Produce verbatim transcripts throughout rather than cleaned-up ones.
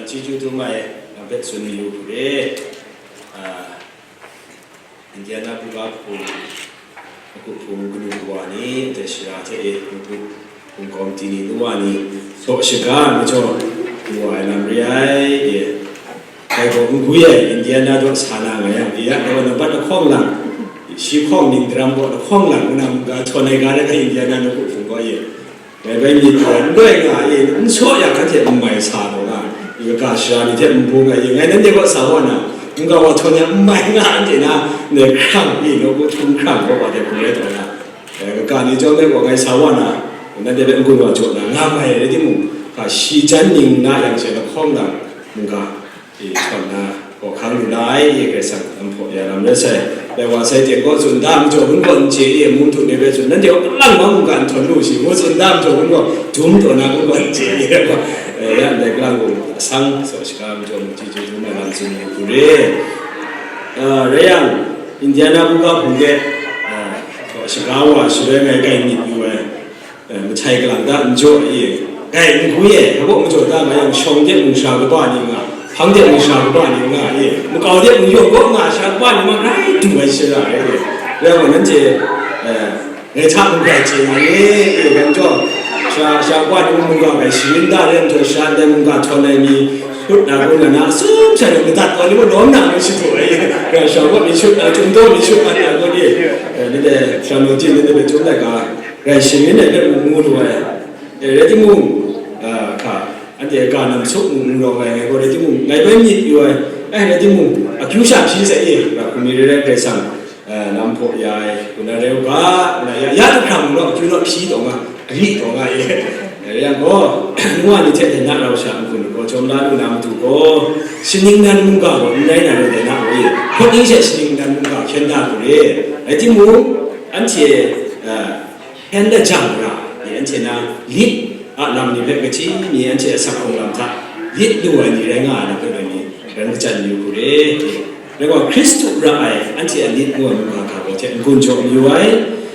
Chyeju dum ai, nang hpe tsun mayu hku re. Ah, Indiana buga hpung, makut hpung kanu wa ni, ndai shara hte e, makut hpung kawmti ni nu wa ni, saw shaga ai majaw, du wa ai lam re ai, e. Dai gaw n gwi ai, Indiana daw sa na nga yang, e, ya, dai gaw nampat lahkawng lang, shi hkawng ning daram gaw lahkawng lang, nna mungga htawn ai ga rai ga, Indiana makut hpung gaw, e. Ngai bai myit gaw n loi nga i, n saw yang anhte n mai sa taw nga, i kaga shara ni hte n bung ai, ngai nanhte kaw sa wa na, n ga wa htawn yang n mai nga, anhte na, ndai hkrang i, nawku htum hkrang kaw wa de hkrum rai taw nga, eh, kaga ni chyawm de gaw ngai sa wa na, nanhte hpe n gun wa jaw na, nga mai rai timung, hka shi jan ning na yang she lahkawng lang, n ga. E, htawn na, hkawhkang lu la ai, e, Karai Kasang lam hpaw ya lam rai sai. Dai wa sai teng gaw tsun da majaw, ngun gaw n chye, e, mung htuk ni bai tsun, nanhte gaw kalang ma mungga n htawn lu shi, ngu tsun da majaw, ngun gaw dum taw na, ngun gaw n chye, e, e, ya ndai kalang gaw asang, saw shaga majaw, mung chyeju dum ai lam tsun yu hku re. A, rai yang, Indiana buga hpung de, a, saw shaga wa shaloi ngai kai myit yu ai. Eh, mahtai kalang da n jaw e, gai n gwi e, hpa majaw da nga yang, shawng de mung sha kaba ni nga, hpang de mung sha kaba ni nga e, makau de mung yawng gaw nga sha kaba ni ma grai du ai shara rai e. Rai wa nanhte, eh, ngai hta mung grai chye nga e, e, rai majaw, sha, sha kaba ni mung mungga grai sharin da rai majaw, sha ndai mungga htawn ai mi, shut na gun na, na sum sha ni madat wa ni ma lawm na ngai shadu ai e, rai sha wa mi shut na, chum daw mi shut na, na gun e, eh, ni de, sha no jin ni de, chum dai ga, Rai sharin ai hpe mung mu lu ai. E, rai timung, a, hka, anhte ga nam suk mung n rawng ai, ngai gaw rai timung, ngai bai myit yu ai, ai, rai timung, akyu sha hpyi sai e, ga hkumi rai rai Karai Kasang, a, lam hpaw ya ai, kaw na rai u ga, kaw na ya, ya jahprang mung gaw, akyu naw hpyi taw nga, gari taw nga e. Rai yang gaw, nu wa ni hte na rau sha n-gun gaw, jawm la lu na matu gaw, shaning nan mungga gaw n rai na rai dai na gaw e, hkawt ning she shaning nan mungga hkyen da hku re. Rai timung, anhte, a, Hpyen lajang ra, anhte na lit a lam ni hpe kaji mi anhte a sak hkrung lam hta lit lu ai ni rai nga ai lam hpe rai mi, ran kachyan yu hku re. Rai wa, Hkristu ra ai anhte a lit ngu ai mungga hkra gaw hte n-gun jaw mayu ai.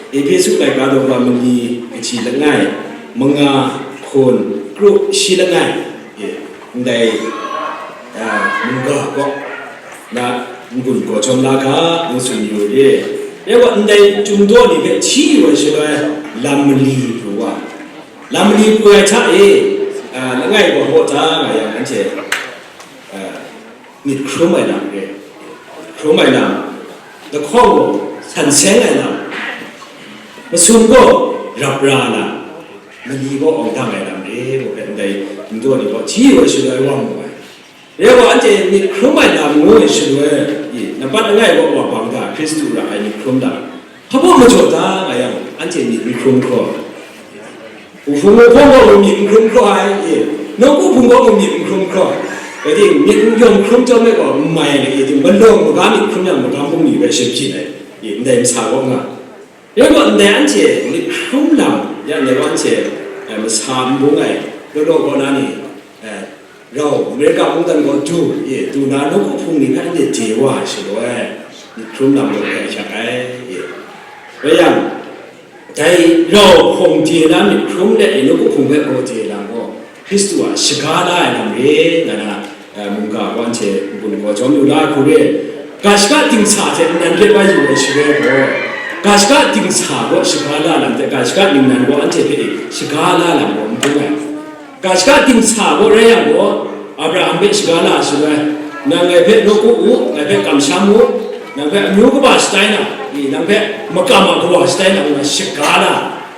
Ehpesu laika daw wa mali kaji langai, manga, hkun, kru shi langai, ndai, a, mungga gaw, na n-gun gaw jawm la ga, ngu tsun yu re. Rai wa, ndai chyum daw ni hpe hti yu ai shaloi, lam mali pru wa, lam mali pru ai hta e, a, langai gaw hpaw da nga yang, anhte, a, myit hkrum ai lam re, hkrum ai lam, lahkawng gaw san seng ai lam, masum gaw rap ra lam, mali gaw awng dang ai lam re, ngu hpe ndai chyum daw ni gaw hti yu ai shaloi, wang mu ai. Rai wa, anhte myit hkrum ai lam ngu ai shaloi, i, nampat langai gaw wa bang da, Hkristu ra ai myit hkrum da. Hpa majaw da nga yang, anhte myit n hkrum hkraw. Wuhpung wuhpawng gaw myit n hkrum hkraw ai, i, nawku hpung gaw myit n hkrum hkraw ai. Rai timung, myit n yawng hkrum chyawm ai gaw, n mai ai, i, malawng maga myit hkrum yang, magam bungli bai shabyin ai, i, ndai masa gaw nga. Rai gaw, ndai anhte myit hkrum lam, ya ndai wa anhte, eh, masa n bung ai, law law kaw na ni, eh, rau, Amerika mungdan gaw du, e, du na nawku hpung ni hpe anhte de wa ai shaloi, myit hkrum lam gaw hkrai shang ai, e. Rai yang, dai rau hpawng de na myit hkrum let e nawku hpung hpe gaw de lam gaw, Hkristu a shaga la ai lam re, nga na, eh, mungga gaw anhte n-gun gaw jawm lu la ai hku re. Ga shaka dingsa hte nnan hpe bai yu ai shaloi gaw, ga shaka dingsa gaw shaga la lam hte, ga shaka ningnan gaw anhte hpe shaga la lam gaw n bung ai. Ga shaka dingsa gaw rai yang gaw, Abraham hpe shaga la shaloi, nang ngai hpe nawku u, ngai hpe kamsham u, nang hpe amyu kaba shatai na, i, nang hpe makam a kawa shatai na, ngu na shaga la,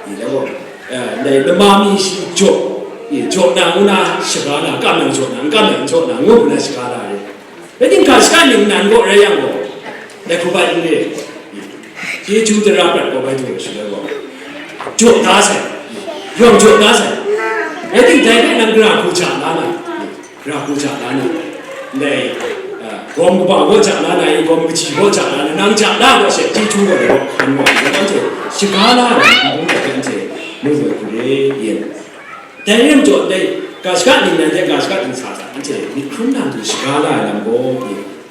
i, dai gaw, eh, ndai lama mi shi jaw, i, jaw na ngu na shaga la, kam yang jaw na, n kam yang jaw na, ngu ngu na shaga la re. Rai timung, ga shaka ningnan gaw rai yang gaw, dai hku bai n re, chyeju tara prat gaw bai du ai shaloi gaw, jaw da sai, yawng jaw da sai. Rai timung, dai hpe nang gara hku ja la na, gara hku ja la na, ndai, a, gawm kaba gaw ja la na, i gawm kaji gaw ja la na, nang ja la gaw she, chyeju gaw dai gaw hkan gaw, anhte shaga la na, n bung gaw anhte mu lu ai hku re, yin. Dai rai majaw, dai ga shaka ningnan hte ga shaka dingsa hta anhte myit hkrum na matu shaga la ai lam gaw,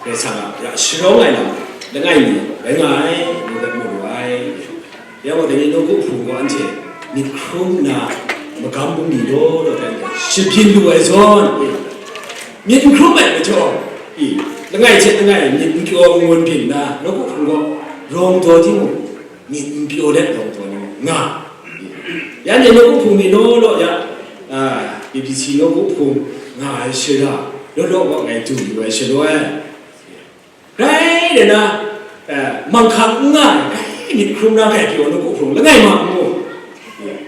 Karai Kasang a ra sharawng ai lam langai mi rai nga ai, ngu dat mu lu ai. Ya gaw, dai ni nawku hpung gaw anhte myit hkrum nna, magam bungli law law hte anhte shabyin lu ai zawn, Myit n hkrum ai majaw, i, langai hte langai myit n pyaw n-gun byin nna, nawku hpung gaw rawng daw timung, myit n pyaw let rawng daw ni mung nga. Ya ni nawku hpung ni law law ya, a, B B C nawku hpung nga ai shara, law law wa ngai du yu ai shaloi, grai de na, eh, manghkang n nga ai, grai myit hkrum na grai pyaw nawku hpung langai ma n mu.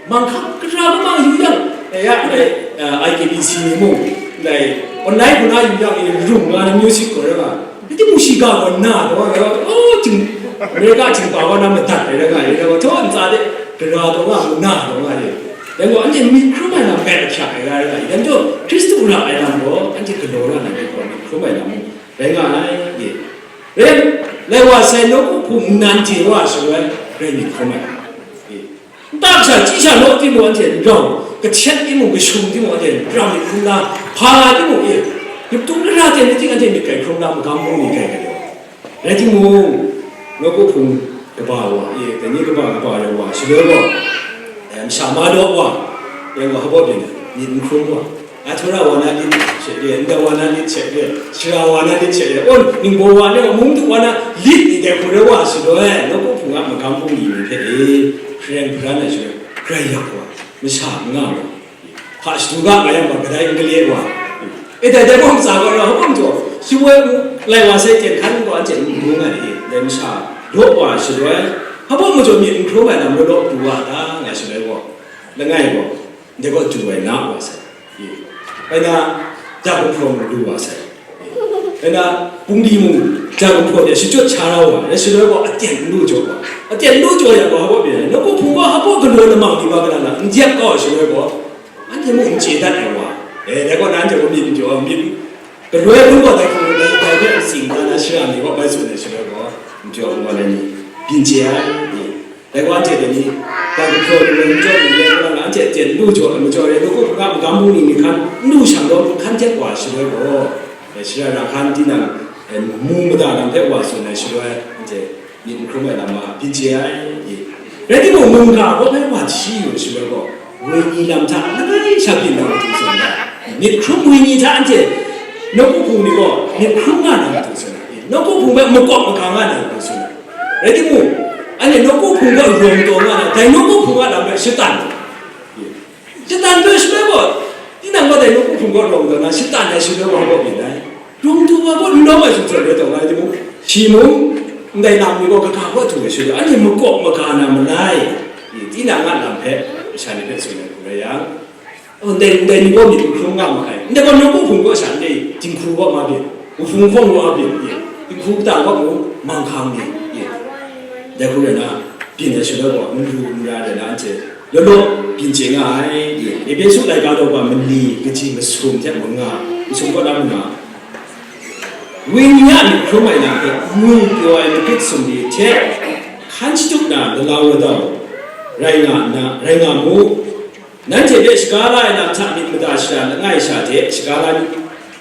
Manghkang kara ma mang yu yang, eh, ya, eh, I K B C ni mung, dai, online hku na yu yang, eh, rung nga na music gaw rai nga, rai timung shiga gaw na taw nga, oh, ting, America ting pa gaw na madat ai rai nga, rai nga, taw ntsa de, kara taw nga, na taw nga ye. Yang gaw, anhte myit hkrum ai lam grai ahkyak ai rai nga, yang gaw, Hkristu ra ai lam gaw, anhte galaw ra na myit gaw, myit hkrum ai lam mung, rai nga ai, ye. Rai, lai wa sai nawku hpung nnan hte wa shaloi, grai myit hkrum ai. Nta kasha chyi sha law timung anhte n rau, kahtet timung kashung timung anhte n rau myit hkrum na, hpa nga timung e, myit tum na ra ten ni ting anhte myit grai hkrum na, magam bungli grai galaw. Rai timung, nawku hpung kaba wa e, dai ni kaba kaba rai wa, shaloi gaw, eh, masha ma law wa, yang gaw hpa baw byin ai, myit n hkrum wa. Ahtura wa na lit she re, nda wa na lit she re, shara wa na lit she re, aw, ningbaw wa na, mung du wa na lit ni dai hku rai wa shaloi, nawku hpung a magam bungli ni hpe e, hpareng hparan ai shaloi, grai yak wa, masha n nga wa, hpa shadu ga nga yang gaw, kadai n gale wa. E, dai, dai gaw ntsa gaw, hpa majaw, shi woi lai wa sai ten hkan gaw, anhte n bung ai e, dai masha law wa shaloi, hpa majaw myit n hkrum ai lam law law pru wa ta, nga shaloi gaw, langai gaw, ndai gaw du ai na wa sai. Bai na, ja gumhpraw mung lu wa sai. Bai na, bungli mung, ja gumhpraw de shachyut sha ra wa, rai shaloi gaw aten n lu jaw wa. Aten n lu jaw yang gaw, hpa baw byin ai, nawku hpung gaw hpa baw galaw lamang ni ba gala na, n dep kau ai shaloi gaw, anhte mung n chye dat ai wa. E, dai gaw na anhte gaw myit n jaw, myit, galoi hpung gaw dai hpung, dai, dai hpe n tsing da na shara ni gaw bai tsun ai shaloi gaw, n jaw n gaw ai ni, byin chye ai, e. Dai gaw anhte dai ni, dai gumhpraw lu ai majaw lu ai, kalang anhte aten n lu jaw ai majaw re, nawku hpung a magam bungli ni hkan n lu shang law, hkan hte wa shaloi gaw, eh, shara ra hkan tinang, eh, mu mada lam hpe wa tsun ai shaloi, anhte myit n hkrum ai lam a byin chye ai. Rai timung, mungga gaw bai wa hti yu ai shaloi gaw, wenyi lam hta langai sha byin na matu tsun ai, myit hkrum wenyi hta anhte nawku hpung ni gaw myit hkrum nga na matu tsun ai, nawku hpung hpe makawp maga nga na matu tsun ai. Rai timung, anhte nawku hpung gaw rawng taw nga na, dai nawku hpung a lam hpe shatan. Shatan hpe shaloi gaw, tinang gaw dai nawku hpung gaw rawng taw na, shatan ai shaloi gaw gaw byin ai. Rawng taw wa gaw n rawng ai sumsawt rai taw nga ai timung, shi mung, ndai lam ni gaw kaga gaw htu ai shaloi, anhte makawp maga na malai, tinang a lam hpe, masha ni hpe tsun ai hku rai yang, Oh, ndai, ndai ni gaw myit n hkrum nga ma ai. Ndai gaw nawku hpung gaw sha ndai dinghku gaw ma byin, wuhpung hkawng gaw a byin, ye. Dinghku kata gaw mung manghkang ni, ye. Dai hku rai na, byin ai shaloi gaw, n lu n ra rai na, anhte law law byin chye nga ai, ye. Epesu laika daw ba mali, kaji masum hte manga, masum kaw na manga, wenyi a myit hkrum ai lam hpe, mu pyaw ai magrit sumri hte, hkan shatup na, lalau ladau, rai nga nna, rai nga mu. Nanhte hpe shaga la ai lam hta myit mada shara langai sha hte shaga la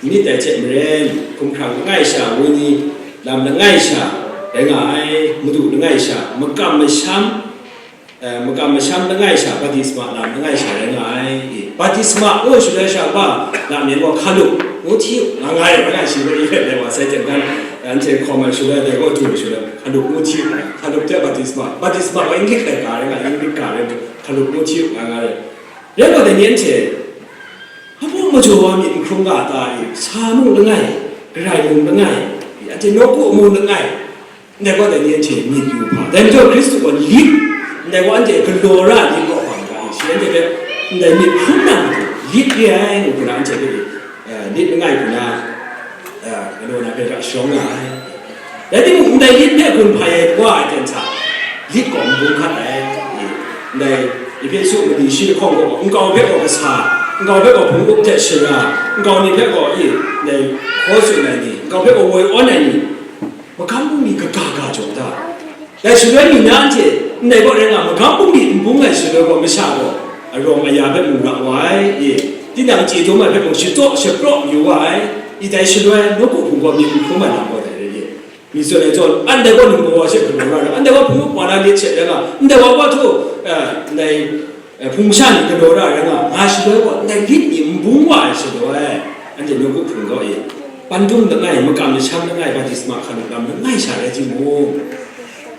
myit dai hte maren, hkumhkrang langai sha, wenyi lam langai sha rai nga ai, madu langai sha, makam masham, eh, makam masham langai sha, baptisma lam langai sha rai nga ai. Baptisma ngu shaloi sha ba lam yan gaw hkalup ngu hti nga nga ai, langai shi gaw i hpe dai wa sai teng kan, anhte hkawm ai shaloi dai gaw du ai shaloi hkalup ngu hti, hkalup hte baptisma, baptisma gaw English laika rai nga, English ga rai nga, hkalup ngu hti nga nga ai. Rai gaw, dai ni anhte, hpa baw majaw wa myit n hkrum nga ta i? Sa mung langai, garai mung langai, anhte nawku mung langai, ndai gaw, dai ni anhte myit yu hpa. Dai majaw Hkristu gaw lit, ndai gaw anhte galaw ra lit kaw hpa nga i? Shi anhte hpe ndai myit hkrum na matu, lit re ai ngu hkra anhte hpe, eh, lit langai hkra, eh, galaw na hpe ra sharawng nga ai. Rai timung, ndai lit hpe gun hpai ai wa ai ten hta, lit gaw n bung hkat ai. Ndai Ehpesu mali shi lahkawng gaw, nkau hpe gaw kasa, nkau hpe gaw hpung up hte shara, nkau ni hpe gaw, i, ndai hkaw tsun ai ni, nkau hpe gaw woi awn ai ni, magam bungli kaga ga jaw ta. Dai shaloi mi na anhte, ndai gaw rai nga, magam bungli n bung ai shaloi gaw, masha gaw arawng aya hpe mu ra wa ai, i, tinang chye dum ai hpe mung shataw shapraw yu wa ai, i, dai shaloi nawku hpung gaw myit n hkrum ai lam gaw dai rai, i. Mi tsun ai zawn, anhte gaw ningbaw wa she galaw ra ai, anhte gaw hpung up wa na lit she rai nga, ndai wa gaw htaw, eh, ndai, eh, hpung masha ni galaw ra ai rai nga, nga shaloi gaw, ndai lit ni n bung wa ai shaloi, Anhte nawku hpung kaw e, pandung langai, makam masham langai, baptisma hkalup lam langai sha rai timung,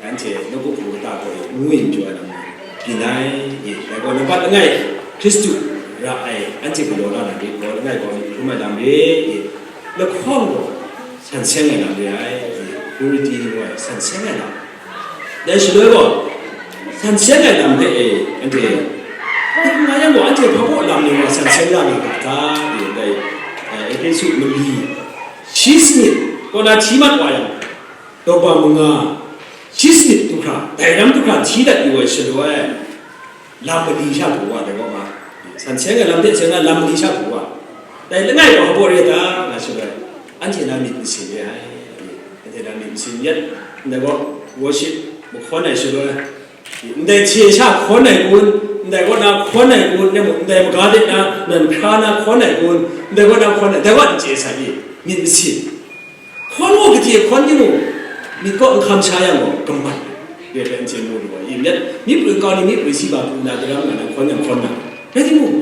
anhte nawku hpung kata kaw e, ngu yin jaw ai lam ni byin ai, e, dai gaw nambat langai, Hkristu ra ai, anhte galaw la na rit gaw, langai gaw myit hkrum ai lam re, e, lahkawng gaw san seng ai lam re ai, e, purity ngu ai san seng ai lam. Dai shaloi gaw, san seng ai lam hpe e, anhte, nga yang gaw, anhte hpa baw lam ni wa san seng la nga ga ta, e, dai, eh, Ehpesu mali, shi sanit, kaw na hti mat wa yang, daw ba manga, shi sanit du hkra, dai ram du hkra hti dat yu ai shaloi, lam mali sha bu wa, dai gaw ma, san seng ai lam hte seng na lam mali sha bu wa, dai langai gaw hpa baw re ta, nga shaloi, anhte na myit masin re ai, anhte na myit masin yet, ndai gaw, worship mahkawn ai shaloi, ndai hte sha hkawn ai kun, ndai kaw na hkawn ai kun, rai mung, ndai maga de na nan hkra na hkawn ai kun, ndai kaw na hkawn ai, dai wa n chye sa i, myit masin. Hkawn gaw gade hkawn timung, myit kaw n hkam sha yang gaw, kamat. Re pen chye mu lu ai, i myit, myi prwi nkau ni myi prwi si ba pru na, daram nga na hkawn yang hkawn na. Rai timung,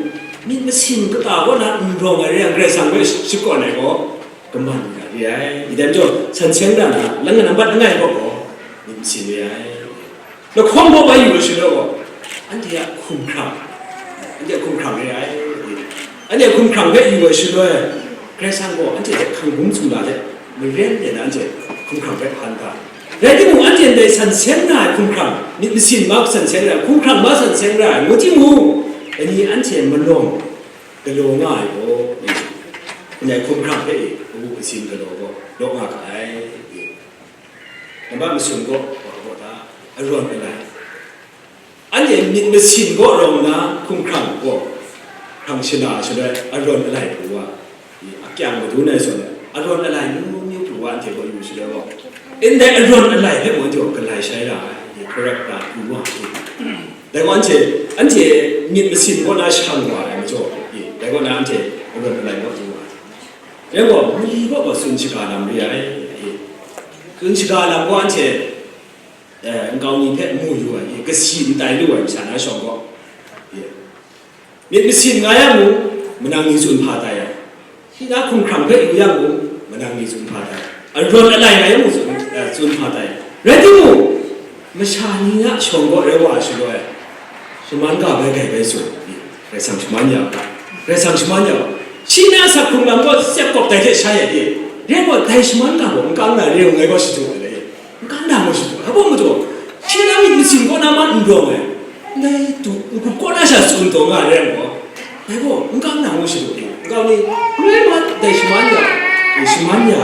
myit masin kata kaw na n rawng ai re yang, Karai Kasang hpe shakawn ai gaw, kaman nga re ai. I dai majaw, san seng ra na, lang nga nambat langai gaw gaw, myit masin re ai. Lahkawng gaw bai yu ai shaloi gaw, anhte a hkumhkrang, anhte a hkumhkrang re ai. Anhte a hkumhkrang hpe yu ai shaloi, Karai Kasang gaw anhte hte hkang hkum sumla hte maren de na anhte hkumhkrang hpe hpan ga. Rai timung, anhte ndai san seng ra ai hkumhkrang, myit masin ma san seng ra ai, hkumhkrang ma san seng ra ai, ngu timung, dai ni anhte malawng galaw nga ai gaw, ndai hkumhkrang hpe e, awu asin galaw gaw, lawk nga ga ai. Nambat masum gaw, wa gaw ta, arawn alai. Anhte myit masin gaw rawng na hkumhkrang gaw, hkrang shana shaloi arawn alai pru wa, i akyang madun ai zawn, arawn alai myu myu pru wa anhte gaw yu shaloi gaw, ndai arawn alai hpe mung anhte gaw galai shai ra ai, i character pru wa ai. Dai gaw anhte, anhte myit masin gaw na shang wa ai majaw, i dai gaw na anhte arawn alai gaw pru wa ai. Rai gaw, mali gaw gaw tsun shaga lam re ai, i tsun shaga lam gaw anhte, eh, nkau ni hpe mu yu ai, i, kasi n tai lu ai masha na shawng gaw, i, myit masin nga yang mung, manang ni tsun hpa tai ai. Shi na hkumhkrang hpe yu yang mung, manang ni tsun hpa tai ai. Arawn alai nga yang mung tsun, eh, tsun hpa tai ai. Rai timung, masha ni a shawng gaw rai wa ai shaloi, shaman ga bai gai bai tsun, i, Karai Kasang shaman ya u, Karai Kasang shaman ya u. Shi na asak hkrung lam gaw tsep kawp dai hte shai ai, i, rai gaw dai shaman ga gaw n kang na re u ngai gaw shadu ai, i. N kang na ngu shadu ai. Hpa majaw, shi na myit masin kaw na ma n rawng ai. Ndai tu, n-gup kaw na sha tsun taw nga ai rai nme gaw, dai gaw n kang na ngu shadu ai. Nkau ni, rai ma dai shaman ya, e, shaman ya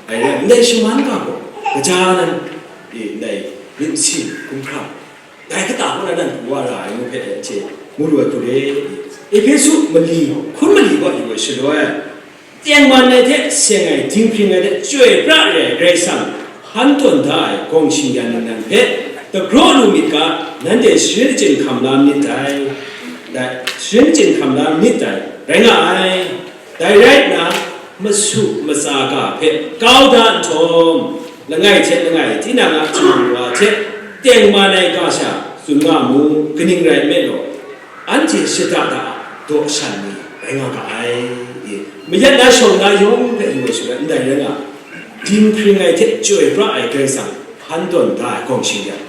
ai rai, ndai shaman ga gaw, kaja nan, e, ndai myit masin hkumhkrang, dai kata kaw na nan pru wa ra ai ngu hpe dai hte mu lu ai hku re. Ehpesu mali, hkun mali kaw yu ai shaloi, tengman ai hte seng ai, dinghpring ai hte chyoi pra re ai Karai Kasang hpan tawn da ai gawng shing-yan ningnan hpe dagraw lu myit ga, nanhte sharin achyin hkam la myit dai, dai, sharin achyin hkam la myit dai, rai nga ai. Dai rai nna, masu matsa ga hpe kau da nhtawm, langai hte langai tinang a chyalu wa hte tengman ai ga sha tsun nga mu, kaning rai nme law, anhte shada da a daw shan ni rai nga ga ai. Mayat na shawng na yawng hpe yu ai shaloi, ndai rai nga, dinghpring ai hte chyoi pra ai Karai Kasang hpan tawn da ai gawng shing-yan,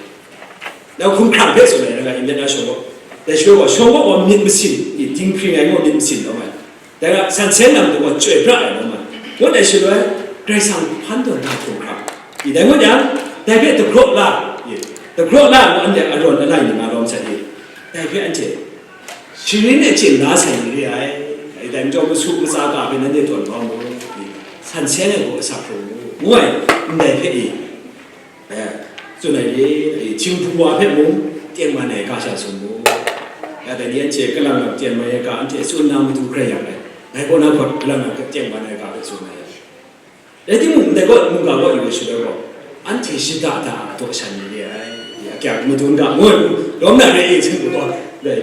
na hkumhkrang hpe tsun ai rai nga, mayat na shawng gaw, dai shaloi gaw, shawng gaw gaw myit masin, i, dinghpring ai gaw myit masin lawm ai. Dai ga, san seng lam gaw chyoi pra ai lawm ai. Ngut ai shaloi, Karai Kasang hpan tawn na hkum hkra. I dai ngut yang, dai hpe dagraw la, i, dagraw la ngu anhte arawn alai ni nga lawm sai i, dai hpe anhte sharin e chyen la sai ni re ai. I dai majaw, masu matsa ga hpe nanhte tawn kau mu, i, san seng ai gaw asak hkrung mu, ngu ai, ndai hpe i, Eh, tsun ai ni, eh, htinghpu wa hpe mung, tengman ai ga sha tsun mu. Ya dai ni anhte kalang lam tengman ai ga anhte tsun na matu hkrai yang ai. Ngai kaw na hkawt kalang lam tengman ai ga hpe tsun ai. Rai timung, ndai kaw mungga kaw yu ai shaloi gaw, anhte shada da ai daw shan ni re ai. Ya, kya madun ga, ngu ai, lawm na re e, htinghpu gaw. Dai.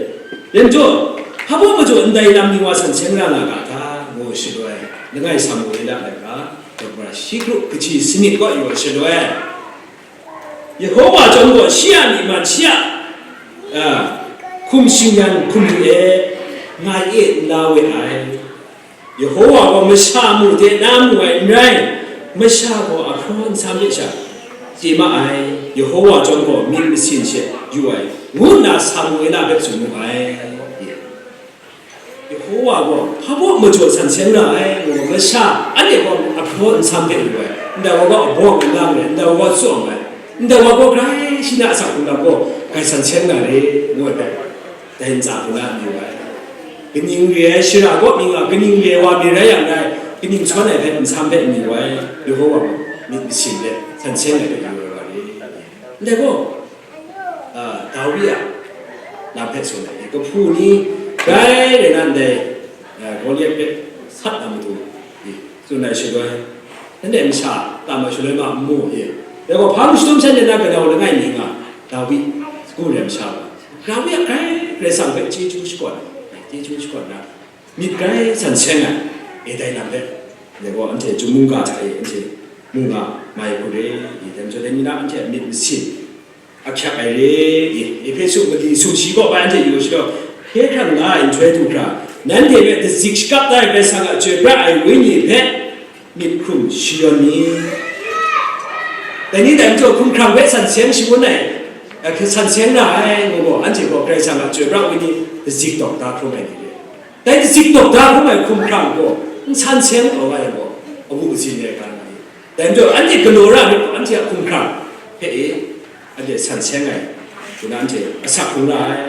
Yen jaw, hpa baw majaw ndai lam ni wa san seng ra nga ga hta, ngu ai shaloi, langai Samuela laika, daw mara shi kru kaji sanit kaw yu ai shaloi, Yehowa chyawm gaw shi a myi man, shi a, a, hkum shing-yan hkum lu e, ngai e n la we ai. Yehowa gaw masha mu de na mu ai n rai, masha gaw ahpraw nsam hpe sha chye ma ai, Yehowa chyawm gaw myit masin she yu ai, ngu nna Samuela hpe tsun mu ai. Yehowa gaw hpa baw majaw san seng ra ai, ngu masha anhte gaw ahpraw nsam hpe yu ai, ndai wa gaw abawng n lang ai, ndai wa gaw tsawm ai, ndai wa gaw grai shi na asak hkungga gaw grai san seng na re, ngu ai hpe. Dai ntsa hpung na n yu ai. Kaning re ai shara kaw mying a, kaning re ai wa mi rai yang rai, kaning shawn ai hpe nsam hpe n yu ai, Yehowa gaw myit masin hpe san seng ai hpe yu ai wa re. Ndai gaw, a, Dawi a lam hpe tsun ai, kahpu ni grai rai na ndai, a, Goliat hpe sat na matu, e, tsun ai shaloi, nanhte masha tam ai shaloi ma n mu, e. Dai gaw, hpa mashadum sha na ganau langai mi nga, Dawi, sagu re ai masha gaw, Dawi a grai Karai Kasang hpe chyeju shakawn ai, chyeju shakawn na, myit grai san seng ai, e, dai lam hpe, dai gaw, anhte Chyum mungga hta e, anhte mu nga mai hku re, e, dai majaw, dai ni na anhte a myit masin ahkyak ai re, e, Ehpesu mali sumshi kaw bai anhte yu ai shaloi, hkye hkrang nga ai nhtoi du hkra, nanhte hpe dazik shakap da ai Karai Kasang a chyoi pra ai Wenyi hpe myit hkrum shayawn mi? Dai ni dai majaw hkumhkrang hpe san seng shangun ai, a, san seng ra ai, ngu gaw, anhte gaw Karai Kasang a chyoi pra ai ni dazik tawk da hkrum ai ni re. Dai dazik tawk da hkrum ai hkumhkrang gaw, n san seng taw nga yang gaw, awu asin re ai ga nga ni. Dai majaw, anhte galaw ra myit gaw, anhte a hkumhkrang hpe e, anhte san seng ai, ngu na anhte asak hkrung ra ai.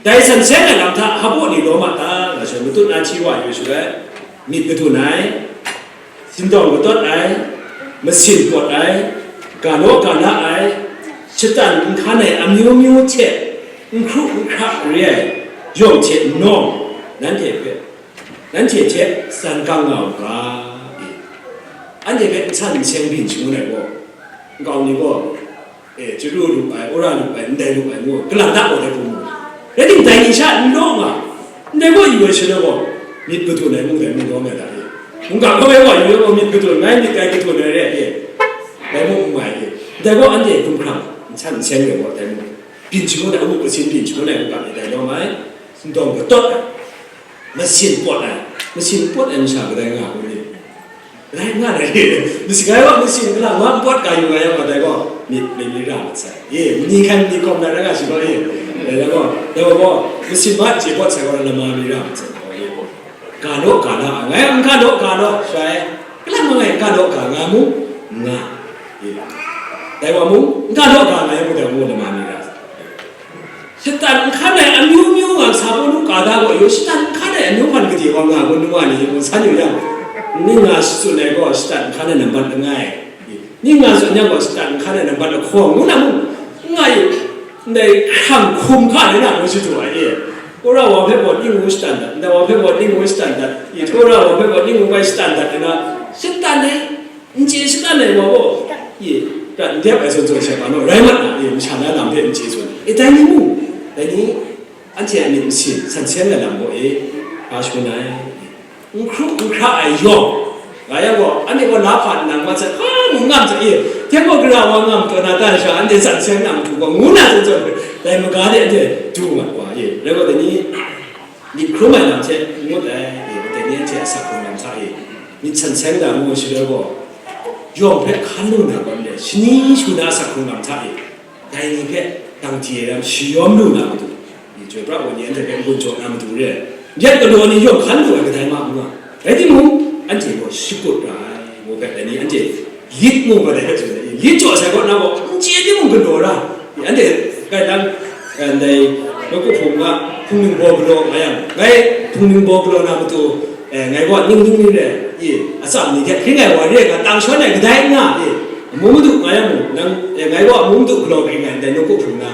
Dai san seng ai lam hta hpa baw ni lawm a ta, nga shaloi matut na hti wa yu shaloi, myit kadun ai, sindawng katawt ai, masin pawt ai, ga law ga la ai, shatan n hkan ai amyu myu hte n hkru n hkra re ai, yawng hte nawng, nanhte hpe, nanhte hte tsan gang nga u ga, e, anhte hpe n san n seng byin shangun ai gaw, nkau ni gaw, e, chyaru lu ai, wora lu ai, ndai lu ai, ngu, kalang da gaw dai hku mu. Rai timung, dai ni sha n law nga, ndai gaw yu ai shaloi gaw, myit kadun ai mung dai mung lawm ai da, e. Mungga hkawm ai gaw yu ai gaw myit kadun, ngai myit grai kadun ai re, e. Dai mung n mai, e. Dai gaw anhte hkumhkrang n san n seng ai gaw, dai mung byin shangun ai, awu asin byin shangun ai mungga ni dai lawm ai, sindawng katawt ai. Masin pawt ai, masin pawt ai masha kadai nga ai ni? Rai nga ai, masin, ngai wa masin kalang wa n pawt ga yu nga yang wa dai gaw, myit, myit mi ra mat sai. Ye, mani hkan mani hkawm na rai nga shi gaw, ye, dai gaw, dai gaw, masin ma chye pawt sai gaw, lama mi ra mat sai gaw, ye. Ga law ga la, ngai n ga law ga law, shai, kalang ma ngai n ga law ga nga mu, nga, ye. Dai wa mu, n ga law ga nga yang mu, dai gaw, lama mi ra sai. Shatan n hkan ai amyu myu nga sa, Pawlu ga da gaw, yawng shatan n hkan ai amyu hpan gade wa nga gaw, nu wa ni, yawng san yu yang, ning nga shi tsun ai gaw, shatan n hkan ai nambat langai, ning nga tsun yang gaw, shatan n hkan ai nambat lahkawng, ngu na mung, n nga yu, ndai hkrang hkum hka rai na, ngu shi du ai, e. Wora wa hpe gaw, ning ngu shatan dat, ndai wa hpe gaw, ning ngu shatan dat, e, wora wa hpe gaw, ning ngu bai shatan dat, ngu na, shatan ai, N chye shatan ai wa gaw, ye, prat n dep ai zawn zawn sha pa naw rai mat na, ye, masha na lam hpe n chye zawn. E, dai ni mung, dai ni, anhte a myit masin, san seng ai lam gaw, e, hpa shangun ai, n hkru n hkra ai yawng, nga yang gaw, anhte gaw la hpa nna mat sai, hpa mung ngam sai, ye, hte gaw gara wa ngam taw na, dan sha anhte san seng na matu gaw, ngu na zawn zawn, dai maga de anhte du mat wa, ye, rai gaw, dai ni, Myit hkrum ai lam hte n ngut ai, e, dai ni anhte a asak hkrung lam hta e, myit san seng na ngu shaloi gaw, yawng hpe hkan lu na gaw ndai, shani shu na asak hkrung lam hta e, dai ni hpe dang di ai lam shayawm lu na matu, e, chyoi pra ai ni anhte hpe n-gun jaw na matu re ai, n ret galaw ni yawng hkan lu ai kadai ma n nga, rai timung, anhte gaw shakut ra ai, ngu hpe dai ni anhte Lit mu ga dai hpe tsun ai, lit jaw sai kaw na gaw, n chye timung galaw ra, anhte, kai dan, ndai, nawku hpung ga, hpung ningbaw galaw nga yang, ngai hpung ningbaw galaw na matu, eh, ngai gaw ning ning ning re, i, atsam ni hte hpring ai wa re ai ga, tang shawn ai kadai n nga, i, amu madu nga yang mung, nang, eh, ngai gaw amu madu galaw hpring ai, ndai nawku hpung na,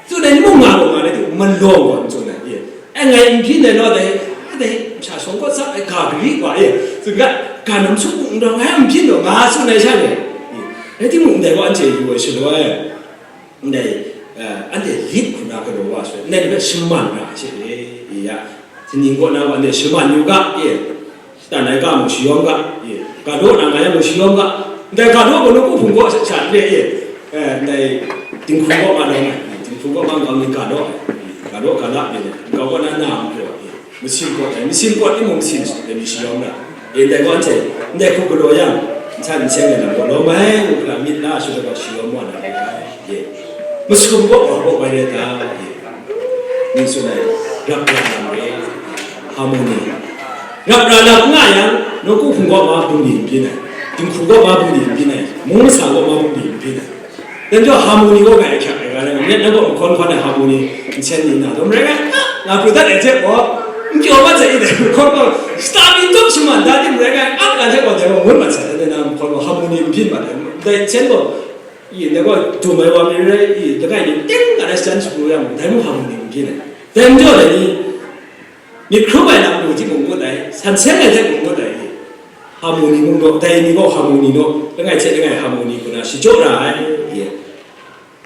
tsun ai ni mung nga gaw nga rai timung, malawng gaw n tsun ai, i, ai, ngai n byin ai law, dai, dai, masha shawng kaw tsap ai ga gari wa, i, tsun ga, ga nam suk mung n rawng, ngai a n byin law, nga tsun ai sha ni, i, rai timung, ndai gaw anhte yu ai shaloi, ndai, eh, anhte lit hku na galaw wa shaloi, ndai ni hpe shaman ra ai she, i, ya, Kaning kaw na gaw, ndai shaman yu ga, i, Shatan ai ga mung shayawm ga, i, ga daw na nga yang mung shayawm ga, ndai ga daw gaw nawku hpung kaw sha, sha n re, i, eh, ndai dinghku kaw nga daw ai, dinghku kaw nga nkau mi ga daw ai, i, ga daw ga la myit ai, nkau kaw na na a mung hkru ai, i, Masin pawt ai, masin pawt timung masin shi, dai ni shayawm na. E, dai gaw anhte, ndai hku galaw yang, nsan nseng ai lam gaw lawm ai, ngu hkra myit na shadawn gaw shayawm wa na rai ai. Ye. Masum gaw wa gaw wai rai ta, ye. Ni tsun ai, rap ra lam re, harmony. Rap ra lam nga yang, nawku hpung gaw ma bungli n byin ai, dinghku gaw ma bungli n byin ai, mung masa gaw ma bungli n byin ai. Dan jaw harmony gaw ngai ahkyak ai, ngai nang gaw mahkawn hkawn ai harmony nsen ni na dum rai ngai, nga pru dat ai hte gaw, n kyaw mat sai i dai mahkawn gaw, shata mi tup shaman da tim rai ngai, ap na hte gaw dai gaw ngun mat sai, dai na mahkawn gaw harmony n byin mat ai, dai nsen gaw, i, dai gaw dum ai wa mi rai, i, langai mi ting nga na shan shagu yang, dai mung harmony n byin ai. Dai majaw dai ni, myit hkrum ai lam lu timung ngut ai, san seng ai hte mung ngut ai, harmony mung gaw, dai ni gaw harmony naw, langai hte langai harmony hku na shachyaw ra ai, ye.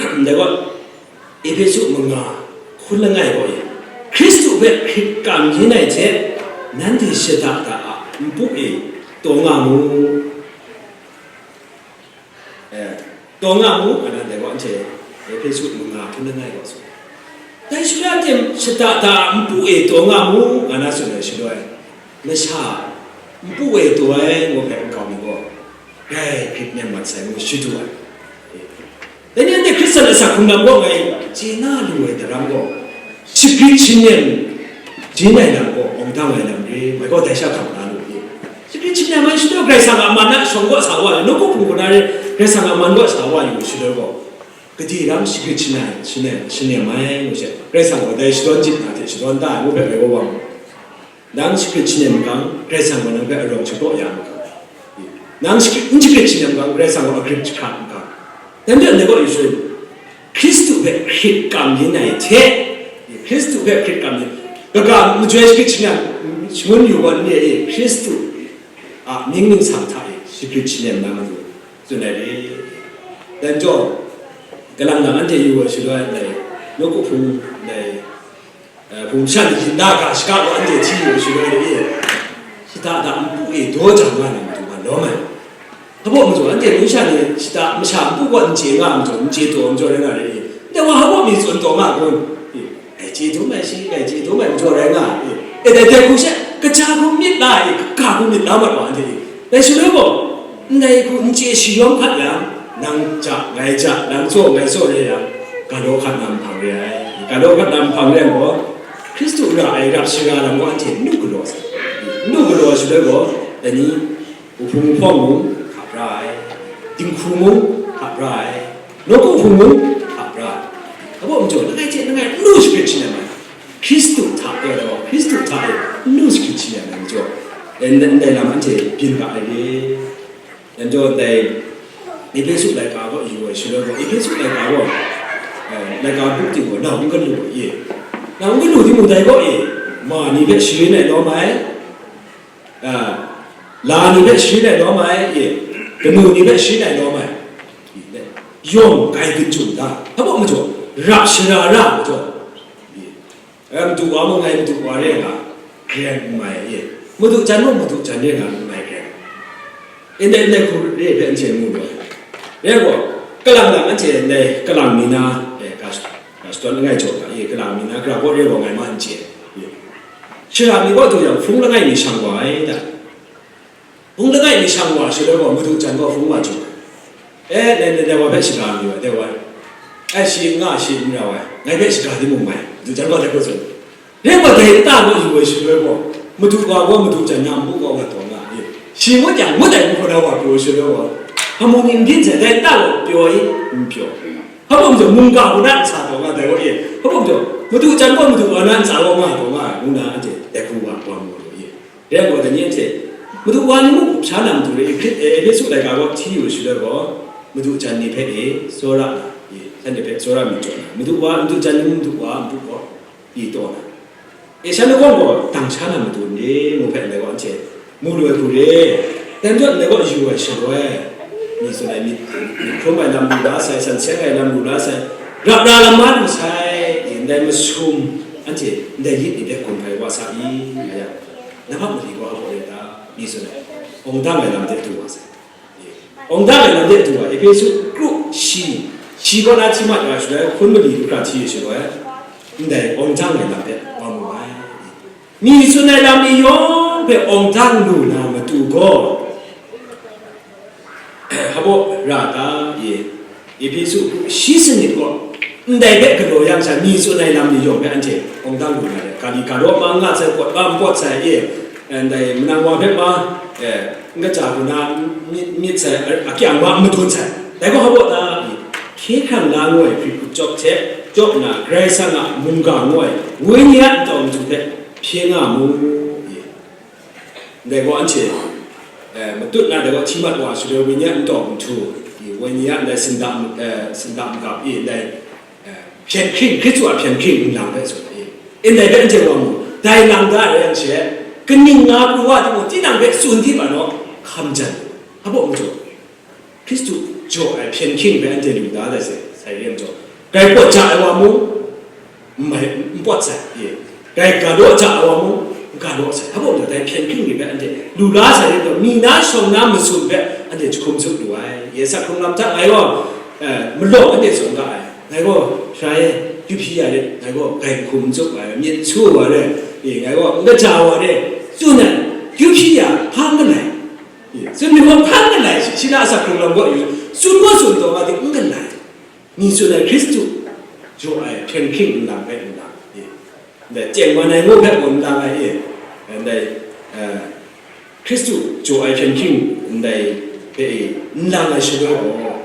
Ndai gaw, Ehpesu manga hkun langai gaw, ye. Hkristu hpe hkrit kam yin ai hte, nanhte shada da a npu e taw nga mu. Eh, taw nga mu, nga na dai gaw anhte Ehpesu manga hkun langai gaw tsun. Dai shaloi anhte shada da npu e taw nga mu, nga na tsun ai shaloi, masha npu e taw ai ngu hpe nkau mi gaw, grai hkrit nem mat sai ngu shadu ai. Dai ni anhte Hkristan asak hkrung lam gaw ngai chye na lu ai daram gaw, shagrit shanem jin ai lam gaw, awng dang ai lam re, ngai gaw dai sha hkam na lu re. Shagrit shanem ai shaloi Karai Kasang a man a shawng kaw sa wa ai, nawku hpung kaw na re, Karai Kasang a man kaw sa wa yu shaloi gaw, gade ram shagrit shanem, shanem, shanem ai ngu she, Karai Kasang gaw dai shadawn jip na hte shadawn da ai ngu hpe ngai gaw wa mu. Nang shagrit shanem n gang, Karai Kasang gaw nang hpe arawng shapraw ya n gang. Nang shagrit, n shagrit shanem n gang, Karai Kasang gaw agrit jahkrat n gang. Dai majaw ndai gaw yu shaloi, Hkristu hpe hkrit kam yin ai hte, Hkristu hpe hkrit kam yin, kaga majoi shagrit shanem, shangun yu gaw n re e, Hkristu a mying ningsang hta e shagrit shanem na matu tsun ai re. Dan jaw, kalang lang anhte yu ai shaloi, dai, nawku hpung, dai, eh, hpung shan hkying da ga shaka gaw anhte hti yu ai shaloi, dai, shada da npu e daw jang nga na matu nga lawm ai. Hpa majaw, anhte nu sha ni shada masha npu gaw n chye nga majaw, n chye taw majaw rai nga re, dai wa hpa mi tsun taw nga kun? Ngai chye dum ai shi, ngai chye dum ai majaw rai nga, e, dai, dai hku she, kaja hku myit la e, kaga hku myit la mat wa, anhte e. Dai shaloi gaw, ndai hku n chye shayawm hkat yang, nang ja, ngai ja, nang tsaw, ngai tsaw re yang, galaw hkat na nhpang re ai. Galaw hkat na nhpang re ai gaw, Hkristu ra ai rap shara lam gaw anhte n du galaw sai. N du galaw ai shaloi gaw, dai ni, Wuhpung hpawng mung hkap ra ai, dinghku mung hkap ra ai, nawku hpung mung hkap ra ai. Abaw majaw, langai hte langai n lu shagrit shanem ai, Hkristu hta e ai gaw, Hkristu hta e n lu shagrit shanem ai majaw, ndai, ndai lam anhte byin ga ai re. Yan jaw ndai Ehpesu laika gaw yu ai shaloi gaw, Ehpesu laika gaw, eh, laika buk ting gaw, nau n galu ai, nau n galu timung dai gaw e, ma ni hpe sharin ai lawm ai, a, la ni hpe sharin ai lawm ai, e, kanu ni hpe sharin ai lawm ai, yawng grai gun jum da, hpa majaw, rap shara ra majaw, e, madu wa mung ngai madu wa re nga, grai n mai, e, madu jan mung madu jan re nga, n mai grai. Ndai, ndai hku re hpe anhte mu lu ai. Rai gaw, kalang lang anhte ndai kalang mi na, e, ga, ga shadawn langai jaw ga, e, kalang mi na, gara gaw re gaw ngai ma n chye, e. Shara mi kaw du yang, hpung langai mi shang wa ai da. Hpung langai mi shang wa shaloi gaw, madu jan gaw hpung wa chyu. E, dai, dai, dai wa hpe shaga mi wa, dai wa. Ai, shi n nga, shi n rau ai. Ngai hpe shaga timung mai, madu jan gaw dai hku tsun. Rai gaw, dai nta gaw yu ai shaloi gaw, madu wa gaw, madu jan na npu gaw wa taw nga ai. Shi ngut yang, ngut ai ngu hkra wa pyaw ai shaloi gaw, hpa mung n byin sai, dai nta gaw pyaw i, n pyaw. Hpa mung jaw, mungga hku na ntsa taw nga dai gaw e. Hpa mung jaw, madu jan gaw, madu wa na ntsa gaw nga taw nga ai, ngu na anhte dai hku wa wa mu ai. Rai gaw, dai ni anhte, madu wa ni muk sha na matu re, Ehkrit, eh, Ehpesu laika gaw hti yu shaloi gaw, madu jan ni hpe e tsawra na, e, shanhte hpe tsawra mi jaw na, madu wa, madu jan ni mung madu wa npu gaw, e taw na, e, shan lahkawng gaw dang sha na matu n re, ngu hpe ndai gaw anhte mu lu ai hku re. Dai majaw ndai gaw yu ai shaloi, mi tsun ai myit, myit hkrum ai lam lu la sai, san seng ai lam lu la sai, rap ra lam ma lu sai, e, ndai masum, anhte ndai lit ni hpe gun hpai wa sa i, nga yang, Namhak mali gaw hpa re ta? Mi tsun ai, awng dang ai lam de du wa sai. Awng dang ai lam de du wa, Ehpesu kru shi, shi kaw na hti mat wa shaloi, hkun mali du hkra hti shaloi, ndai awng dang ai lam de wa mu ai. Myi tsun ai lam ni yawng hpe awng dang lu na matu gaw, hpa baw ra ta? Ye, Ehpesu hku shi sanit gaw, ndai hpe galaw yang sha, myi tsun ai lam ni yawng hpe anhte awng dang lu na re, ga li ga raw ma, n nga sai, pawt ma, n pawt sai, e, ndai manang wa hpe ma, e, n kaja hku na, n myit, myit sai, a, akyang ma, n madun sai. Dai gaw hpa baw ta? Ye, hkye hkrang la ngu ai hpri hku chyawp hte, chyawp nna, Karai Kasang a mungga ngu ai Wenyi a ntawm htu hpe hpye nga mu. Ye, ndai gaw anhte, eh, matut na dai gaw hti mat wa shaloi, Wenyi a ntawm htu, i, Wenyi a ndai sinda, eh, sinda magap i, ndai, eh, hpyen hkring, Hkristu a hpyen hkring nlang hpe tsun ai. I, ndai hpe anhte wa mu, dai lang da ai rai yang she, kaning nga pru wa timung, tinang hpe tsun di ma naw, hkam jan, hpa baw mu jaw. Hkristu jaw ai hpyen hkying hpe anhte lu da ai sai, sai re ai majaw, grai pawt ja ai wa mung, n mai, n pawt sai, ye, grai ga law ja ai wa mung, n ga law sai. Hpa baw dai hpyen hkying ni hpe anhte lu la sai re ai majaw, mi na shawng na masum hpe anhte jahkum zup lu ai. Ye, sak hkrung lam hta ngai gaw, eh, malawng anhte tsun ga ai. Ngai gaw, Sara e, kyu hpyi ya rit, ngai gaw grai hkum zup ai, myit su wa re, ye, ngai gaw n kaja wa re, tsun ai, kyu hpyi ya, hpa n galai. Tsun myit gaw hpa n galai shi, shi na a sak hkrung lam gaw yu, tsun gaw tsun taw, nga ting n galai. Myi tsun ai Hkristu jaw ai hpyen hkying nlang hpe nlang, ndai tengman ai ngu hpe gaw nlang ai e, ndai, eh, Hkristu jaw ai hpyen hkying ndai hpe e nlang ai shaloi gaw,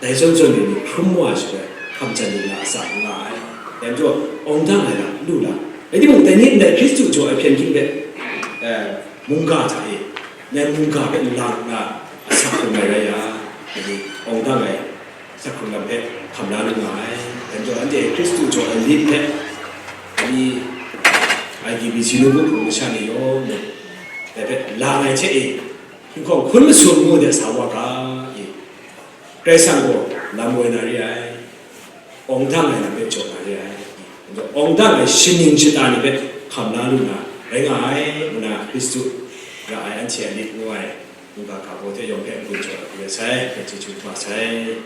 dai zawn zawn ni ni hkrum wa ai shaloi, hkam jan lu na a sa n nga ai. Dai majaw, awng dang ai lam n lu la. Rai timung, dai ni ndai Hkristu jaw ai hpyen hkying hpe, eh, mungga hta e, ngai mungga hpe n lang nna, asak hkrung ai rai yang, dai ni awng dang ai sak hkrung lam hpe hkam la lu nga ai. Dai majaw, anhte Hkristu jaw ai lit hpe, dai ni I G B C nu bu hkrung masha ni yawng gaw, dai hpe lang ai hte e, hkinghkawng hkun masum ngu de sa wa ga, e, Karai Kasang gaw lam woi na re ai, awng dang ai lam hpe jaw na re ai, awng dang ai shaning shata ni hpe hkam la lu na rai nga ai, ngu na Hkristu ra ai anhte a lit ngu ai mungga ga baw hte yawng hpe n-gun jaw ai hku rai sai, hpe chyeju hkra sai.